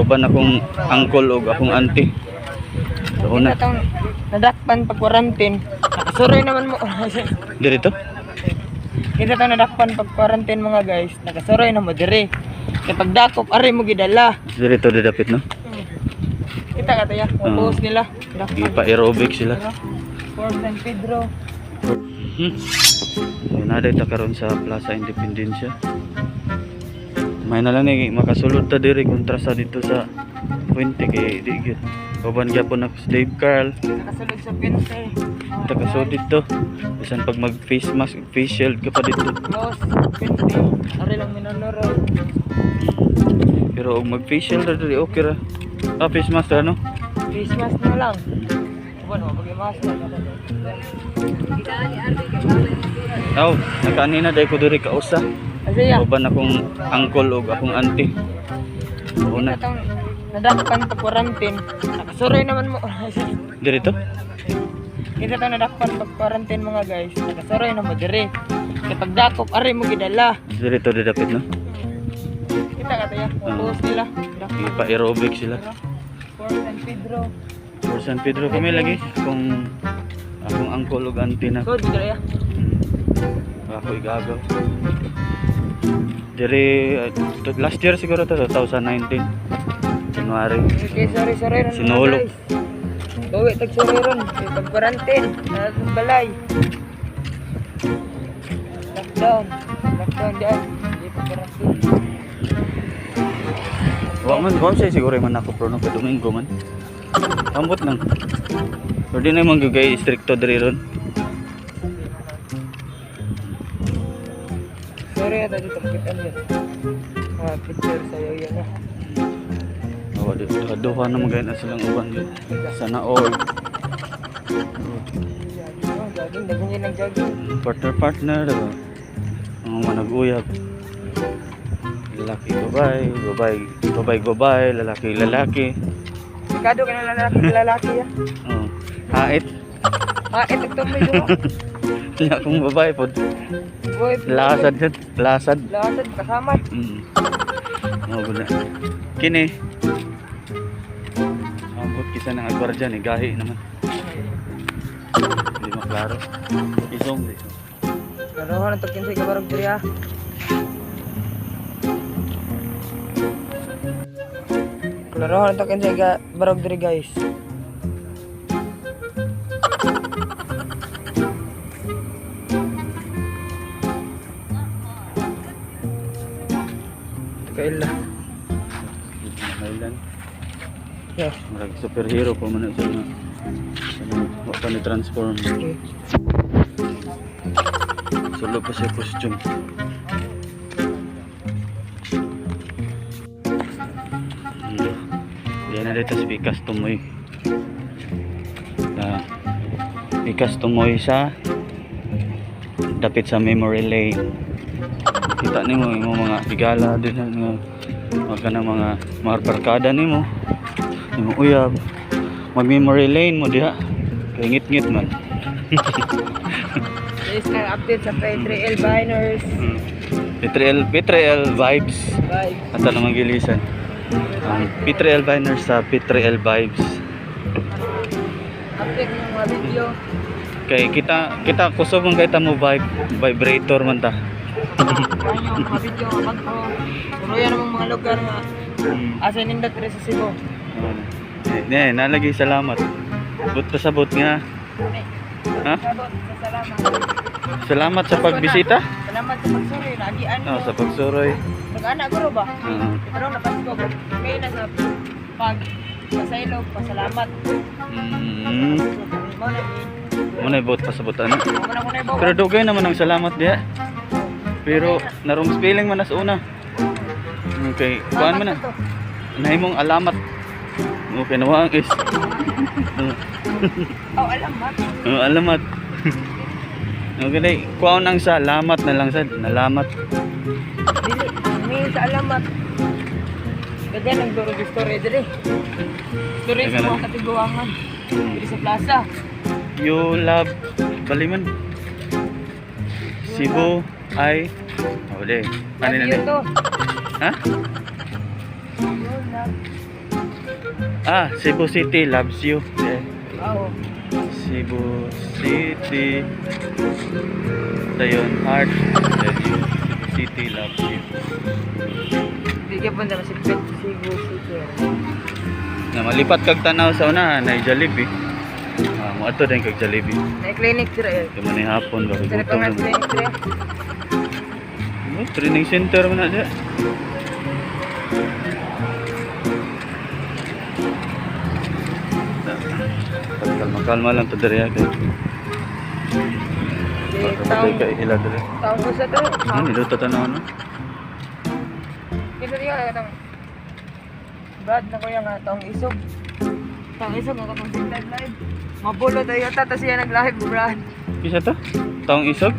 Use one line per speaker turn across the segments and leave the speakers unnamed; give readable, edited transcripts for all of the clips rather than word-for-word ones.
Uban akong uncle ug akong auntie. So una,
Kita tong nadakpan pag quarantine. Nakasuroy naman mo.
Diri to.
Kita tong nadakpan pag quarantine, mga guys. Nakasuroy na mo dire. Kay pagdakop ari mo gidala.
Diri to didapit, no.
Kita ka to ya.
Oo.
Post nila. Dakpan.
Gipa aerobic sila.
Fort San Pedro.
Na ta karon sa Plaza Independencia. May na lang ni makasulod ta diri kontra sa dito sa puente kay di gyud. Uban gyapon ako si Dave Carl.
Nakasulod sa puente.
Taga dito. Bisan pag mag face mask, face shield ka pa dito.
Close. Puente. Ari lang minanoro.
Pero og mag face shield ra diri, okay ra. Ah, face mask ra, no?
Face mask na lang. Bueno, pag mask na.
Aw, nakaanina dai ko diri kausa.
Asaya.
Uban akong uncle ug akong auntie. Una,
Kita tong nadakpan pag quarantine. Nakasuroy naman mo.
Diri to.
Kita tong nadakpan pag quarantine, mga guys. Nakasuroy na mo dire. Kay pagdakop ari mo gidala.
Diri to didapit, no.
Kita ka to ya. Post nila. Dakpan.
Gipa aerobic sila.
Fort San Pedro.
For San Pedro kami lagi kung akong uncle ug auntie na.
So, dito ya.
Ako igagaw. Diri last year siguro to, 2019 January.
Okay, sorry, sorry ron, mga
Sinulog.
guys. Bawi tag sorry ron. Kay pag quarantine, sa balay. Lockdown. Lockdown diyan. Hindi pa quarantine.
Wa man, wa siya siguro man ako pro no kay Domingo man. Ambot lang. Pero di na man gyud kay stricto diri ron.
Sorry ata dito kita niyo. Mga picture sa'yo yun ah.
Awa di duha na man na silang uban yun. Sana all.
Jogging, oh, jogging, dagungin ng jogging.
Partner partner, diba? Ang mga nag-uyab. Lalaki babae, babae, babae babae, lalaki lalaki.
Dekado ka na lalaki lalaki ah.
Oh. Hait.
Ah, ito tuloy mo.
Kaya akong babae po.
Boy,
Lasad yun. Lasad.
Lasad kasama.
Oh, gula. Kini. Ambot kisa ng agwardyan eh. Gahi naman. Hindi maklaro. Isong. Isong.
Pero ano to kinsay ka barog diri ah. Klaro to kinsay ka barog diri, guys. Kaila.
Mailan.
Yeah.
Murag superhero pa man na siya nga. Ano, wa pa ni transform.
Okay.
Sulo pa siya costume. Yan na dito sa Pikas Tumoy. Sa Pikas Tumoy sa dapit sa Memory Lane. Kita nimo imong mga higala din na mga mga kanang mga mga barkada nimo. Imong uyab. Mag Memory Lane mo diha. Kay ngit-ngit man.
Guys, na-update sa P3L Biners.
P3L, P3L vibes.
Bye.
At ano gilisan. Ang P3L Biners sa P3L vibes.
Update ng mga video.
Kay kita kita kusog man kay ta mo vibe, vibrator man ta.
Kaya yung mga video nga bago. Puro yan ang mga lugar nga asa nindot diri sa Cebu.
Eh, ne, nalagi salamat. But pa sabot nga. Ha?
Sabot, sa salamat.
Salamat sa pagbisita.
Salamat sa pagsuri, naagian
Oh,
mo.
sa pagsuroy.
Nag-anak guro ba?
Oo.
Pero napasko ko. May na sa pag pasaylog, pasalamat. Mo na
Mo na ibot pasabot ana.
mo na ko na ibaw.
Pero dugay naman ang salamat diha. Pero narong spelling man as una. Okay, kuan man na. Nahimong alamat. Okay, nawa ang is.
Oh, alamat.
Oh, alamat. Okay, day. Kuan ang sa alamat na lang sad, nalamat.
Dili, may sa alamat. Daghan ang duro story diri. Story sa
Daghan
mga
ang-
katiguangan. Diri sa plaza.
You love Baliman. Cebu ay. Oh, day. Ano
Love
na
you
day?
to.
Ha?
You love.
Ah, Cebu City loves you. Eh,
Oo.
Cebu City. Dayon heart. Love you. Cebu City loves you.
Bigyan po na si Pet Cebu City.
Na malipat kag tanaw sa unahan ay Jollibee. Ah, mo ato din kag Jollibee.
Na clinic dira eh.
Kaya man ay hapon ba
Dira pa
gutom
nga
na.
clinic dira.
Oh, training center man na diya. Kalma kalma lang to diri ah, kay.
Di
Patay
taong
kay ila diri.
taong usa to.
Ano ni luto tanaw no?
Kinsa diha katong Brad na kuya nga taong isog. Taong isog nga katong sig live live. Mabulo tayo ta tas siya nag-live, Brad.
Kisa to? Taong isog?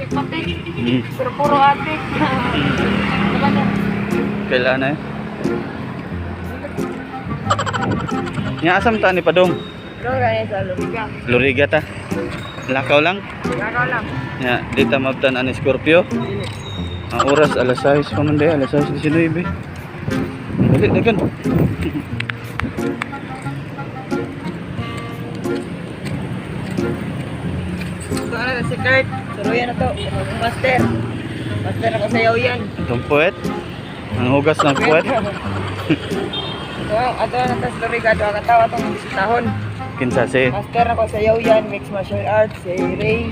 Pati.
Hmm.
Pero puro ate. Diba na?
Kailan na eh? Nya asam ta ni padong?
Pero kaya sa Lumiga.
Loriga ta. Lakaw lang.
Lakaw lang.
Nya di ta mabtan ani Scorpio.
Dili.
Ang oras alas 6 pa man day, alas 6:19. Dali dagan.
So ano na si Kurt? Turuyan na to. Master. Master ako sayaw yan.
Itong puwet. Ang hugas ng puwet.
So, ato na tas Loriga, ato ang katawa atong bisitahon.
Kinsa si?
Master ako sayaw yan, mixed martial arts, si Ray,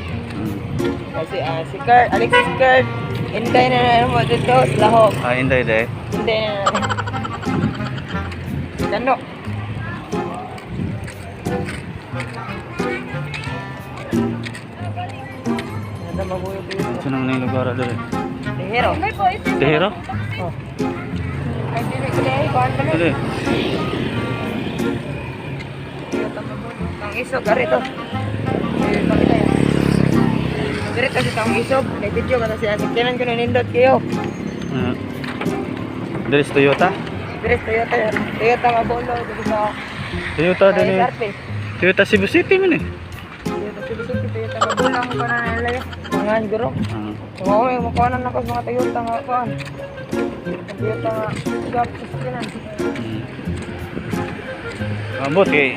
kasi si Kurt, Alexis Kurt. Inday na na mo dito sa lahok.
Ah, inday day.
Inday na na. Kano? Ano mabuhay dito?
Sa nang ning lugar dere?
Tehero.
Tehero?
Oh. Ay, dili ko dahil. Kuhaan pa lang.
Dili.
Tang isog, ari to. Eh, pakita yan. Diri kasi tang isog. May video ka na siya. Sakyanan ko na nindot kayo.
Ah. Dere sa Toyota?
Diri sa Toyota. Toyota Mabolo. Diri sa
Toyota
sa
dili.
SRP.
Toyota Cebu City man eh.
Toyota Cebu City, Toyota Mabolo. Ang kuha na nalaya. Mga guro.
Ah.
Oo, may makuha na ako sa mga Toyota nga kuhaan. Toyota nga. Gap sa sakyanan.
Abot kay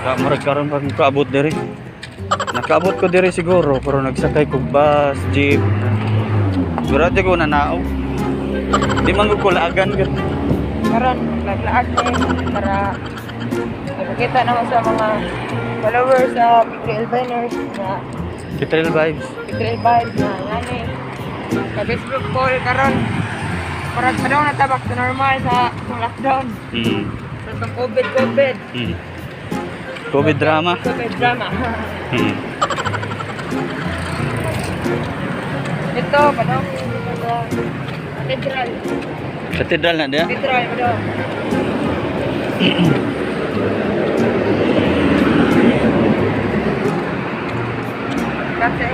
ka murag karon pa kaabot diri. Nakaabot ko diri siguro pero nagsakay kog bus, jeep. Sigurado ko nanaog. Di man ko kulaagan gyud.
Karon naglaag ni para ipakita naman sa mga followers sa Pitrail Biners na
Kitril vibes.
Pitrail Vibes na ngani sa Facebook poll karon para pa daw na back to normal sa itong lockdown sa itong COVID COVID.
COVID drama.
COVID drama. Ito pa daw sa Cathedral.
Cathedral na dia.
Cathedral pa daw. Kasi